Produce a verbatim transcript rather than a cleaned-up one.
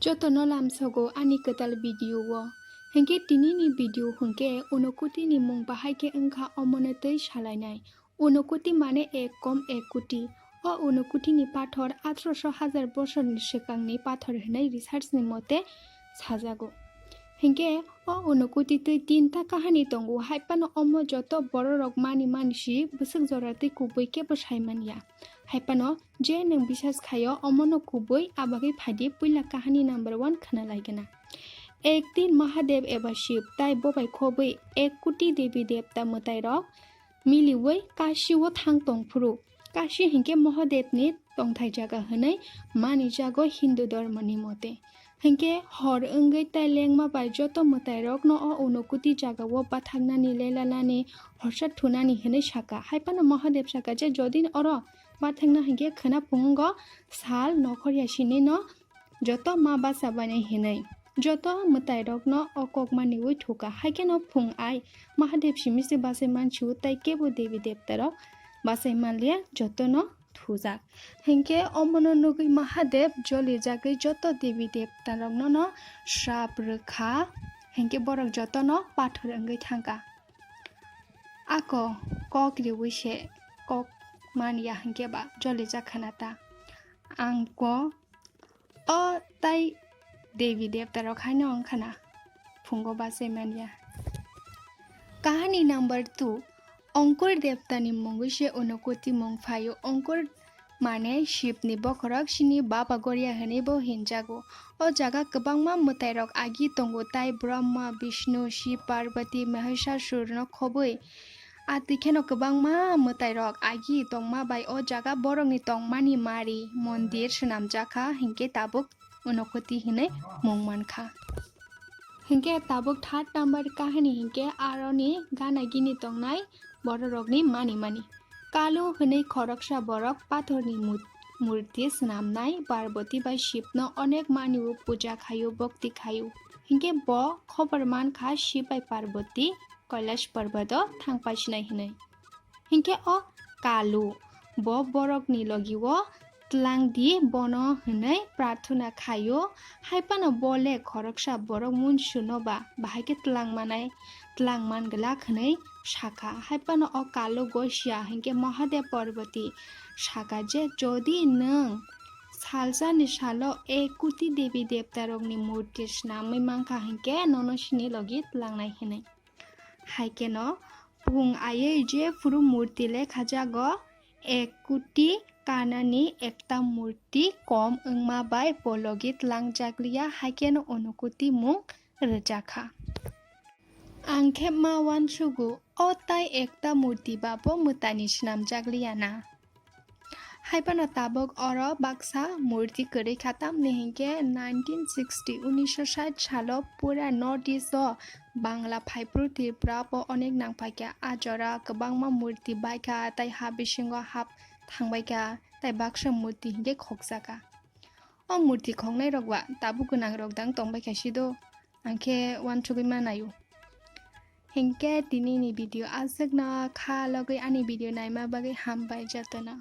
Jotono lamsogo ani kwtal video o. Hinkhe tinini video hinkhe Unokuti ni mung bahai khe wngkha omono twi salainai. Unokuti mane ek kom ek kuti. O Unokuti ni pathor athroso hajar bosorni swkangni pathor hinwi research ni mote sajago. Hinkhe o Unokuti twi tinta kahani tongo, haiphano omo joto bororok mani mani si bwswk jora twi kubui kebo sai manya. Haiphano je nwng bisas khaio omono kubui, abagwi phaidi puila kahani number one khna laigena. Ek din Mahadev eba Shiv tai bobai khobwi ek kuti devi devta mwtairok miliwi Kashi o thang tongphuru. Kashi hinkhe Mahadev ni tongthai jaga hinwi mani jago Hindu dhormo ni mote. Hinkhe hor wngwi tai lengma bai joto mwtairokno o Unokuti jaga o bathaknani lelalani horsa thunani hinwi saka. Haiphano Mahadev saka je jodin oro bathakna hinkhe khwna phungo sal nokhor ya sini no joto ma bacha bainai hinwi. Joto mwtairokno o kok maniwi thuka. Haikheno phung ai Mahadev simi se bachai mansiu tai kebo devi devtarok bachai manliya, jotono thujak. Hinkhe omono nugwi Mahadev jolijagwi joto devi devtarokno no srap rwkha. Hinkhe borok jotono pathor wngwi thangkha. Ako kok riwi se kok manya hinkhe ba jolijak khana ta. Ang ko o tai devi devtarok haino wngkhana phungo bachai manya. Kahani number two, Ongkur devtani mungwi se Unokuti mung phaio. Ongkur mane Shivni bokhorok, chini Baba Goria hinwi bo hinjago. O jaga kwbangma mwtairok agi tongo, tai Brahma, Vishnu, Shiv, Parvati, Mahishasur no khobwi. Atwi kheno kwbangma mwtairok agi tongma bai o jaga borokni tongmani mari mondir swnamjakha, hinkhe tabuk Unokuti hinwi mung mankha. Hinkhe tabuk third number kahani hinkhe aroni gana gini tongnai bororokni mani mani. Kalu hinwi khoroksa borok pathorni mu-, murti swnamnai Parvati bai Shivno onek maniu puja khaio, bhakti khaio. Hinkhe bo khobor mankha Shiv bai Parvati Kailash Parbat o thang paisinai hinwi. Hinkhe o Kalu bo borokni logi o tlang di bono hinwi prarthana khaio, haiphano bo le khoroksa borok munsuno ba bahai khe tlang manai, tlang man glak hinwi sakha. Haiphano o Kalu gosia hinkhe Mahadev Parvati sakha je jodi nwng salsani salo ek kuti devi devtarokni murti swnamwi mankha hinkhe nono sini logi tlangnai hinwi. Haikheno pung aiwi je phuru murti lekhajago ek kuti kanani ekta murti kom wngma bai bo logi tlangjakliya, haikheno Unokuti mung rwjakha. Ang khe ma uansugo, o tai ekta murti ba bo mwtaini swnamjakliya na? Haiphano tabuk oro baksa murti kwrwi kha, tamni hinkhe nineteen sixty, unisho sait salo pura North East o Bangla phaiphru Tripura bo onek nangphaikha. A jora kwbangma murti baikha tei ha bisingo hap thangbaikha tei baksa murti hinkhe khokjakha. O murti khoknairok ba tabuk gwnangrok dang tongbaikha sido, ang khe uansugwi manaio. Hinkhe tinini video aswkno kha logwi ani video naima bagwi hambai jotono.